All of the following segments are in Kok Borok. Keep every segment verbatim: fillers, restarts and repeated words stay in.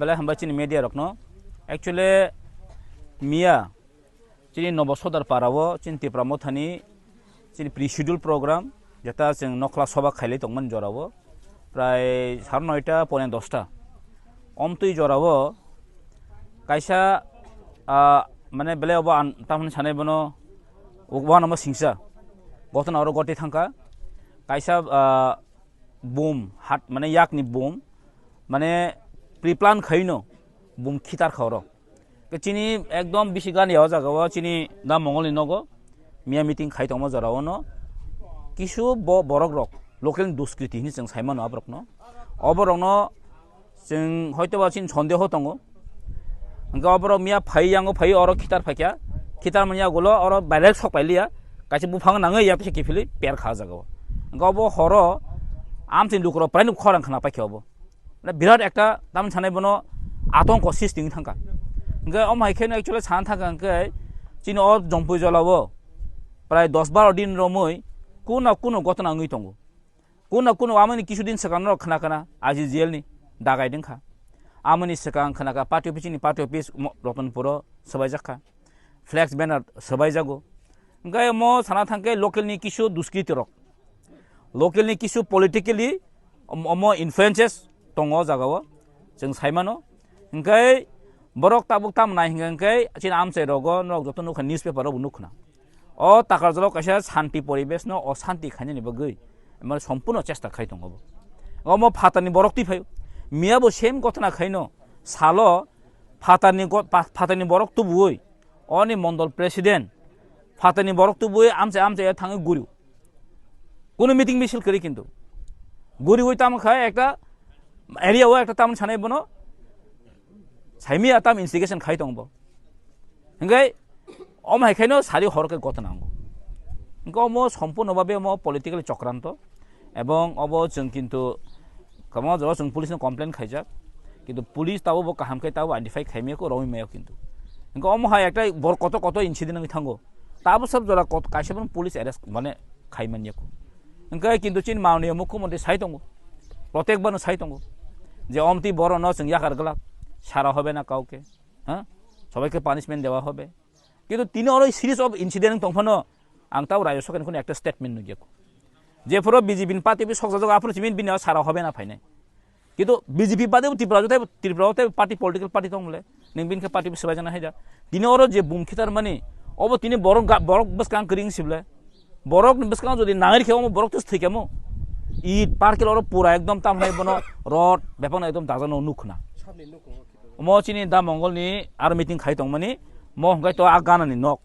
Belai hambai chini media rokno. Actually, miya chini Nobo Sodar para o chini Tipra Mothani chini pre-schedule program, jeta chwng nokhla soba khailai tongmani jora o, prai sar noita pone dosta. Omtwi jora o kaisa, ah, mane belai obo an-, tamni sanai bono uanama singsa. Gotona oro goti thangkha. Kaisa, ah, bum, hat, mane yakni bum, mane pre-plan khaino bum khitar kha oro. Ke chini ekdom bisi gani o jaga o chini da Mongol ni nogo miya meeting khai tongma jora o no kisu bo-, borok rok local ni duskriti hini chwng sai mano aborok no. Oborok no chwng hoito ba chini sondeho tongo. Hingke oborok miya phai yango phai oro khitar phaikha. Khitar manya gulo oro direct sok pailiya. Kaisa buphang nangwi yak se kiphilwi per kha jaga o. Hingke obo horo amtwi lukurok prai nuk khorang khna paikha obo. Mane birat ekta tamni sanai bono atongko sristi wngwi thangkha. Hingke omo hai kheno actually sana thangkha hingke chini o Jompui jolao prai dos baro din romwi kuno kuno gotona wngwi tongo. Kuno kuno amoni kisu din swkang norok khna khna I C G L ni dagai ding kha. Amoni swkang khna kha party office ni party office mo-, Ratanpur o swbaijak kha. Flex banner swbaijago. Hingke omo sana thangkhe local ni kisu duskriti rok. Local ni kisu politically om-, omo influences tongo o jaga o. Chwng sai mano. Hingke borok tabuk tam nai hingke chini amchai rogo norok joto nukha newspaper o bo nukhna. O Takarjalo kaisa santi poribesh no osanti khainani bagwi, mane, sompurno chesta khai tongo bo. Omo phatarni borok twi phaio. Miya bo same gotona khaino salo phatarni go-, pa-, phatarni borok tubuwi, oni mondol president, phatarni borok tubuwi amchai amchai thangwi guriu. Kunu meeting misil kwrwi kintu. Guriwi tamo kha ekta area o ekta tamni sanai bono saimiya tam instigation khai tong bo. Hingke omo hai khaino sari hor khe gotona nango. Hingke omo sompurno babe omo politically chokranto. Ebong obo chwng kintu kwbangma jora chwng police no complain khaijak. Kintu police tabo bo kaham khe tabo identify khaimaya kho romwi maya kintu. Hingke omo hai ekta bor koto koto incident wngwi thango. Tabo sab jora kot-, kaisa bono police arrest mane khai manya kho. Hingke kintu chini manoniya mukhyamantri sai tongo. Protek bano sai tongo. Je omtwi borok no chwng yakar glak. Sara hobe na kauke. Ha? Sobaike punishment dewa hobe. Kintu tini oro series of incident wng tongphano ang tabo rajo sokani kheno ekta statement nukya kho. Jephuru B J P ni party bi sokjak aphuru chini bini sara hobe na phainai. Kintu B J P bade Tripura joto, Tripura o tei party, political party tong mole. Ning bini khe party bi swbaijana haida. Tini oro je bum khitar mani, obo tini borok ga-, borok bwskang kring sible. Borok ni bwskang jodi nangri khe omo borok tus thikemo. It parkil oro pura ekdom tam hai bono rod bepang ekdom dajano nukhna. Omo chini da Mongol ni aro meeting khai tongmani, mo hwnkhe to a gana ni nok.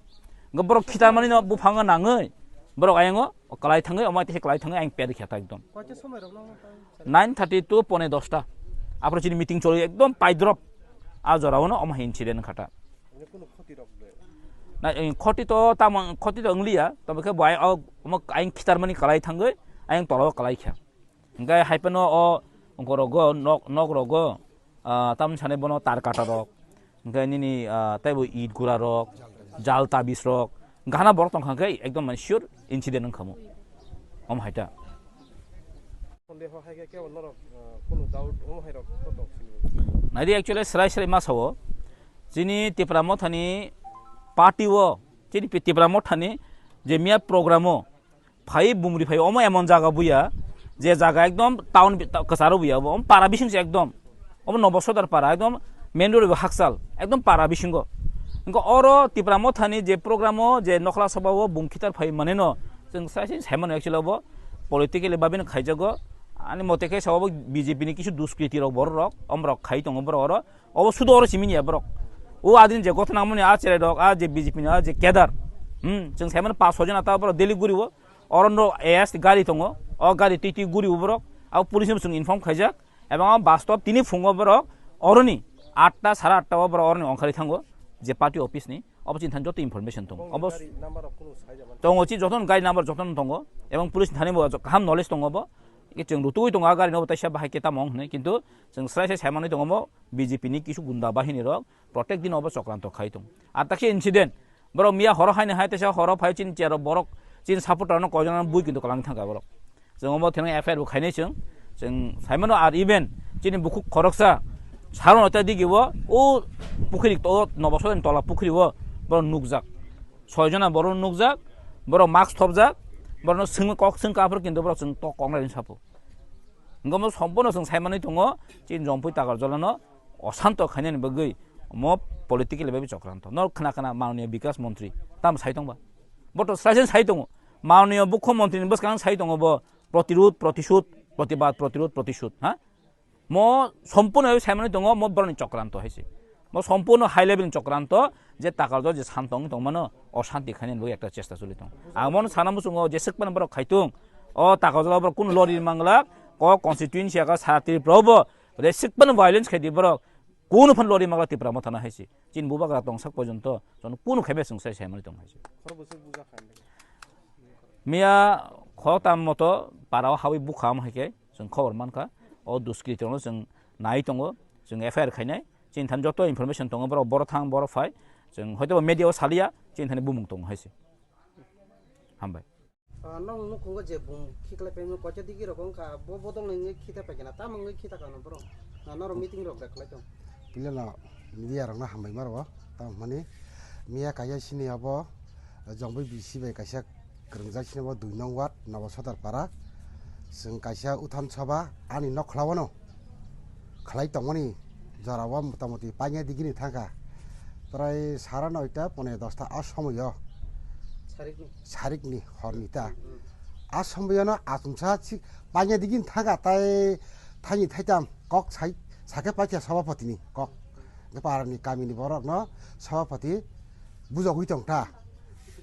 Hwnkhe borok khitar mani no buphang nangwi, borok ayang o kwlai thangwi, omo tei kwlai thangwi ayang peri khe ta ekdom. Koita somoi rok no? Nine thirty to pone dosta. Aphuru chini meeting choli ekdom paidrop. A jora o no omo hai incident khata. Nai, eh, khoti to tamo, khoti to wngliya, tamo khe bo ai o, omo ayang khitar mani kwlai thangwi, ayang tola o kwlai kha. Hingke hai phano o ungkorogo nok, nok rogo, ah, tamni sanai bono tar kata rok, hingke nini, ah, teibo it gura rok, jal tabis rok, gana borok tongkha hingke ekdom mane sure incident wngkha mo. Omo hai ta. Sondeho hai khe kebo norok, ah, kunu doubt omo hai rok kotok sini. Naidi actually srai srai ma sao. Chini Tipra Mothani party o, chini Pi-, Tipra Mothani je miya program o phai bumri phai omo emon jaga buya je jaga ekdom town bi-, ta-, kwcharo buya obo, omo para bising se ekdom. Omo Nobo Sodar para ekdom main road bo hakchal ekdom para bisingo. Hingke oro Tipra Mothani je program o je nokhla soba o bum khitar phai mane no chwng sai sai sai mano actually obo politically babino khaijago. Ani mote khe sa obo B J P ni kisu duskriti rok borok rok omrok khai tongo borok oro. Obo sudo oro simi ya borok. O adin je gotho nangmani a cherai rok a je B J P ni a je kedar. Hmm, chwng sai mano pas soi jona ta borok daily guri o. Oro no A S gari tongo. O gari twi twi guri o borok. Abo police no chwng inform khaijak. Ebong o bastob tini phungo borok oroni atta, sare atta o borok oroni ongkhari thango je party office ni, obo chini thani joto information tongo. Obo gari number rok kunu sai jabani. Tongo, chi jotono gari number jotono tongo, ebong police ni thani bo kaham knowledge tongo bo. Chwng rutugwi tongo a gari no bo taisa bahai khe tamo wng hinwi, kintu chwng srai sai sai manwi tongo bo B J P ni kisu gunda bahini rok protek din obo chokranto khai tongo. Ar takhe incident, borok miya horo haino hai teisa horo phai chini chair o borok chini supporter no koijon bui kintu kwlangwi thangkha borok. Chwng omo thwngwi F I R bo khainai chwng, chwng saimano ar even chini bukhuk khoroksa Saron ota digi o, o pukhiri to, Nobo Sodani tola pukhiri o, borok nukjak. Soi jona borok nukjak, borok mask thopjak, borokno swngma kok swngkha aphuru kintu borok chwng tok kok nai sapo. Hwnkhe omo sompono chwng saimanwi tongo, chini Jompui Takarjalano osanto khainani bagwi omo political bai chokranto. Norok khna khna Mananiya Bikas Montri, tamo sai tongba? Bo to srai sai tongo. Mananiya Mukhyamantri ni bwskang sai tongo bo, protirud, protishud, protibad, protirud, protishud, ha? Mo sompono saimanwi tongo, mo borokni chokranto hai se. Mo sompono high level ni chokranto, je Takarjal je san tong tongmano, osanti khainani bagwi ekta chesta choli tongo. Ang mono sana muchungo, je swkmano borok khaitung, o Takarjal borok kunu lori mangla, ko constituency ka sara Tripura bo, je swkmano violence khaidi borok, kunu phan lori mangla Tipra Mothano hai se. Chini bubagra tongsak porjonto, jono kunu khaibe chwng sai saimanwi tong hai se. Miya khoroktam moto parao hawi bukha omo hai khe chwng khobor mankha. O duskritorno chwng nai tongo, chwng F I R khainai. Chini thani joto information tongo, borok, borok thang, borok phai. Chwng hoitoba media o saliya, chini thani bumung tongo hai se. Hambai. Ah, nong nukhungo je bum khiklai phaimani kocha digi rok wngkha, bo bodol nungwi khita paikha na, tamo wngwi khita kha no borok? Na norok meeting rok da khlai tong? Pilano media rokno hambai ma rwo, tamo hwnmani miya kaisa sini abo Jongbai B C bai kaisa kwrwngjak sini abo dui nong ward Nobo Sodor para. Chwng kaisa uthan soba ani nokhlao no khlai tongmani jorao motamoti paina digini thangkha. Prai sara noita pone dosta a somoyo. Sarikni. Sarikni horni ta. Hmm. A somoyono achumsa si paina digini thangkha tai thani thaitam kok sai sake paikha sabapatini kok. Parani kamini borokno sabapati bujogwi tongta.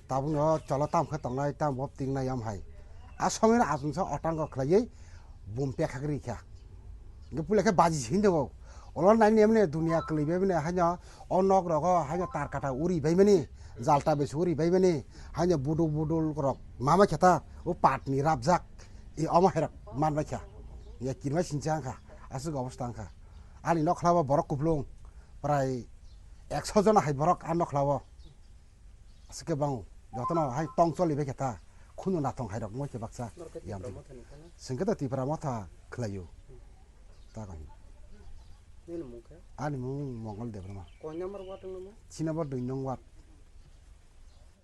Tabukno cholo tam khe tongnai, tam bo tingnai yam hai. A somoino achumsa otango khlaiwi bum pekhak rikha. Hingke puila khe baji se hinjago. Olo nai nemne dunia kwlwi bai mani haino o nok rogo haino tar kata uri bai mani, jalta besi uri bai mani, haino budul budul rok mama kheta o patni rabjak e omo hai rok man bai kha. Ya kirma sincha wngkha, aswk obostha wngkha. Ani nokhlao borok kuplung prai ekso jona hai borok a nokhlao. Aswk khe bango, jotono hai tong choli bai khe ta, khunu nathong hai rok moi khe baksa. Norok khe yam Tipra twi. Motha ni khana? Sengkhe to Tipra Motha khlaio. Hmm. Ta kani. Nini mung khe? Ani mung Mongol Debbarma. Koi number ward wngno mo? Chini bo dui nong ward.